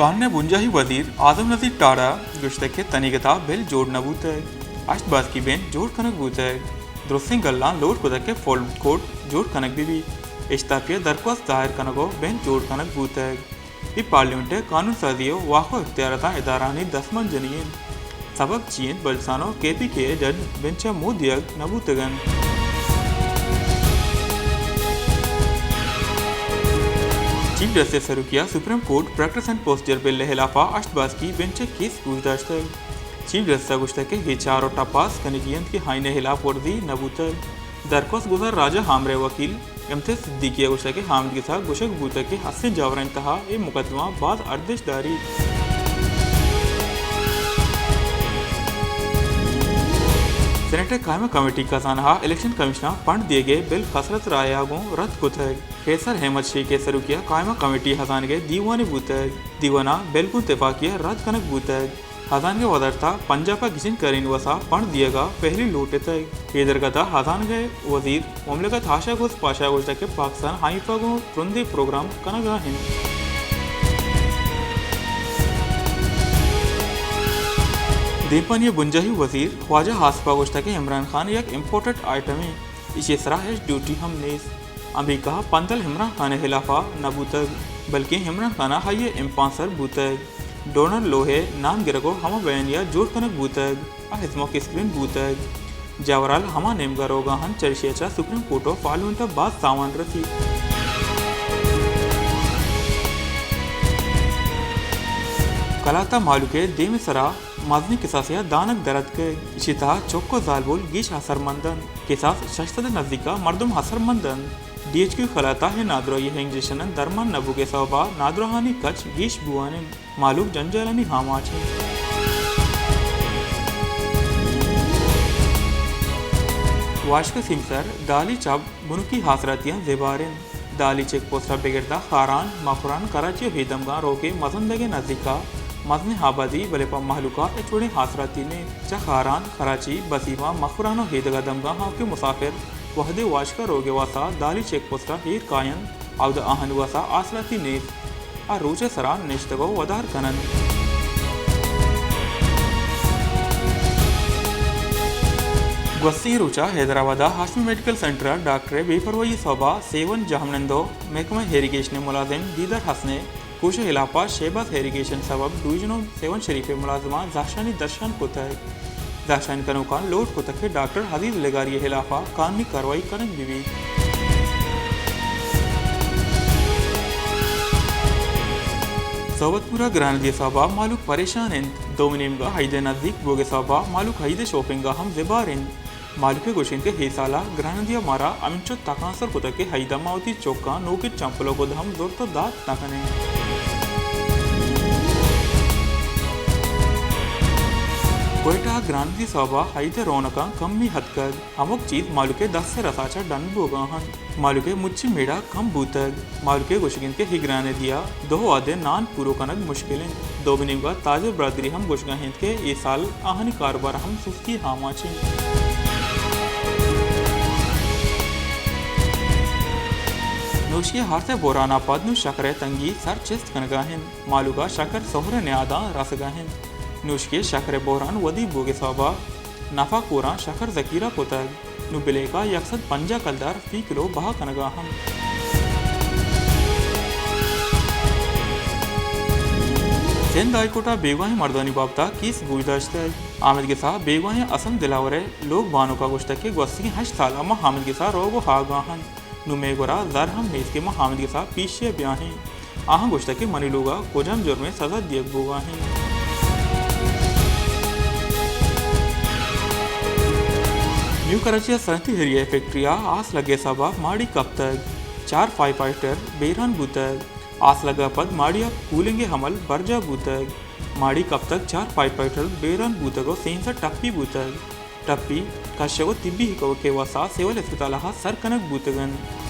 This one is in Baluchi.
قانون ءِ بنجاھی وزیر اعظم نذیر ٹاڑا گوشتگ کہ تنیگتا بل جوڑ نہ بوتگ، ہشت باسکی بینچ جوڑ کنگ بوتگ، درستیں گلاں لوٹ کتگ کہ فل کورٹ جوڑ کنگ بہ بیت، اشتاپی ءِ درخواست دائر کنگ ءُ بینچ جوڑ کنگ بوتگ۔ اے پارلیمنٹ ءِ قانون سازی ءُ واک ءُ اختیاراتاں ادارھانی دستمنجنی انت۔ سبب چی انت بلوچستان ءَ کے پی کے ءِ جج بنچ ءَ موہ دیگ نہ بوتگ انت؟ چیف جسٹس ءِ سروکی ءَ supreme court practice and procedure bill ءِ ہلاف ءَ ہشت باسکی بنچ ءَ کیس گوش داشتگ۔ چیف جسٹس ءَ گوشتگ کہ اے چارو ٹپاس کنگی انت کہ آئین ءِ ہلاپ ورزی نہ بوتگ۔ درخواست گسار راجہ ہامرا ءِ وکیل امتیاز صدیقی ءَ گوشتگ کہ حامد گس ءَ گوشگ بوتگ کہ ہستیں جاورانی تہا اے مقدمہ باز ارزشت داریت۔ سینیٹ ءِ قائمہ کمیٹی ءِ خزانہ ءَ الیکشن کمیشن ءَ پنڈ دیگ ءِ بل کثرت رائے ءَ گوں رد کتگ۔ قیصر احمد شیخ ءِ سروکی ءَ قائمہ کمیٹی ءِ ہزانگ ءِ دیوانے بوتگ۔ دیوان ءَ بل گوں تپاکی ءَ رد کنگ بوتگ۔ ہزانگ ءِ وزارت ءَ پنجاپ ءَ گچین کارانی واستا پنڈ دیگ ءَ پہلی لوٹ اتگ۔ اے درگت ءَ ہزانگ ءِ وزیر مملکت آشا گوس پاشا ءَ گوشتگ کہ پاکستان آئی ایم ایف ءَ گوں ترندیں پروگرام کنگ ءَ انت۔ دیمپانی ءِ بنجاھی وزیر خواجہ آصف ءَ گوشتگ کہ عمران خان یک امپورٹڈ آئٹمے، ایشی ءِ سرا ہچ ڈیوٹی ہم نیست۔ امریکہ ءَ پندل عمران خان ءِ ہلاف ءَ نہ بوتگ، بلکیں عمران خان ءَ آئی ءِ امپانسر بوتگ۔ ڈونلڈ لو ءِ نام گرگ ءُ ہما بیانیہ جوڑ کنگ بوتگ ءُ اسموک اسکرین بوتگ۔ جاورھال ہما نیمگ ءَ روگ ءَ انت، چریشی ءَ چہ سپریم کورٹ ءُ پارلیمنٹ ءَ باز تاوان رسیت۔ کلات ءَ مھلوک ءِ دیم ءِ سرا مزنیں کساسے ءَ دانگ در اتکگ۔ ایشی ءِ تہا چک ءُ زالبول گیش اثرمند انت۔ کساس شش سد ءِ نزیک ءَ مردم اثرمند انت۔ ڈی ایچ کیو کلات ءَ اے نادراھی ءِ انجیکشناں درمان نہ بوگ ءِ سبب ءَ نادراھانی کچ گیش بوان انت۔ مھلوک جنجالانی آماچ انت۔ واشک ءِ سیمسر دالی چپ بنکی آسراتیاں زبھر انت۔ دالی چیک پوسٹ ءَ بگر داں خاران، مکران، کراچی ءُ اے دمگاں روگ ءِ مزن دگ ءِ نزیک ءَ مزنیں آبادی، بلے پہ مھلوک ءَ ہچ وڑیں آسراتی نیست۔ چہ خاران، کراچی، بسیمہ، مکران ءُ اے دگہ دمگاں ہاں کہ مسافر وھدے واشک ءَ روگ ءِ واستا دالی چیک پوسٹ ءَ ایر کاینت، اودا آھانی واستا آسراتی نیست۔ آ روچ ءِ سرا نشتگ ءُ ودار کن انت۔ گوستگیں روچ ءَ حیدرآباد ءِ ہاشمی میڈیکل سینٹر ءَ ڈاکٹر ءِ بے پرواھی ءِ سوب ءَ سیون جہمنند ءُ محکمہ ایریگیشن ءِ ملازم دیدار حسن ءِ کوش ءِ ہلاپ ءَ شہباز ایریگیشن سبب ڈویژن ءُ سیون شریف ءِ ملازماں زہرشانی درشان کتگ۔ زہرشانی کنوکاں لوٹ کتگ کہ ڈاکٹر عزیز لغاری ءِ ہلاپ ءَ قانونی کاروائی کنگ بہ بیت۔ صحبت پور ءَ گرانندی ءِ سوب ءَ مھلوک پریشان انت۔ دومی نیمگ ءَ عید ءِ نزیک بوگ ءِ سوب ءَ مھلوک عید ءِ شاپنگ ءَ ہم زبھر انت۔ مھلوک ءَ گوشنت کہ اے سال ءَ گرانندی ءَ مارا انچو تکانسر کتگ کہ عید ءَ ما وتی چکاں نوکیں چمپل ءُ گد ہم زرت ءُ دات نہ کن ایں۔ کوئٹہ ءَ گرانندی ءِ سوب ءَ عید ءِ رونقاں کمی اتکگ۔ ہمک چیز مھلوک ءِ دست ءِ رس ءَ چہ ڈن بوگ ءَ انت۔ مھلوک ءِ مچی میڑہ کم بوتگ۔ مھلوک ءَ گوشگ انت کہ اے گرانندی ءَ دو وھد ءِ نان پورو کنگ مشکل انت۔ دومی نیمگ ءَ تاجر برادری ہم گوشگ ءَ انت کہ اے سال آھانی کاروبار ہم سستی ءِ آماچ انت۔ نوشکی ءِ آرت ءِ بحران ءَ پد نوں شکر ءِ تنگی سر چست کنگ ءَ انت۔ مھلوک ءَ شکر سہر ءِ نیاداں رسگ ءَ انت۔ نوشکی ءِ شکر ءِ بحران ودی بوگ ءِ سوب ءَ نفع کوراں شکر ذخیرہ کتگ۔ نوں بلیک ءَ یک سد پنجاہ کلدار فی کلو بہا کنگ ءَ انت۔ سندھ ہائی کورٹ ءَ بیگواھیں مردمانی بابت ءَ کیس گوش داشتگ۔ حامد گس ءِ بیگواھیں حسن دلاور ءِ لوگ بانک ءَ گوشتگ کہ گوستگیں ہشت سال ءَ ما حامد گس ءَ روگ ءُ آگ ءَ انت۔ نوں مئے گورا زر ہم نیست کہ ما حامد گس ءَ پیشی ءَ بیاھیں۔ آھاں گوشتگ کہ منی لوگ ءَ کجام جرمے سزا دیگ بوگ ءَ انت۔ نیو کراچی ءِ صنعتی ایریا ءِ فیکٹری ءَ آس لگ ءِ سبب ماڑی کپتگ، چار فائر فائٹر بیران بوتگ۔ آس لگ ءَ پد ماڑی ءِ کولنگ ءِ عمل برجاہ بوتگ۔ ماڑی کپتگ، چار فائر فائٹر بیران بوتگ ءُ سیزدہ ٹپی بوتگ۔ ٹپی کشگ ءُ طبی کمک ءِ واستہ سول اسپتال ءَ سر کنگ بوتگ انت۔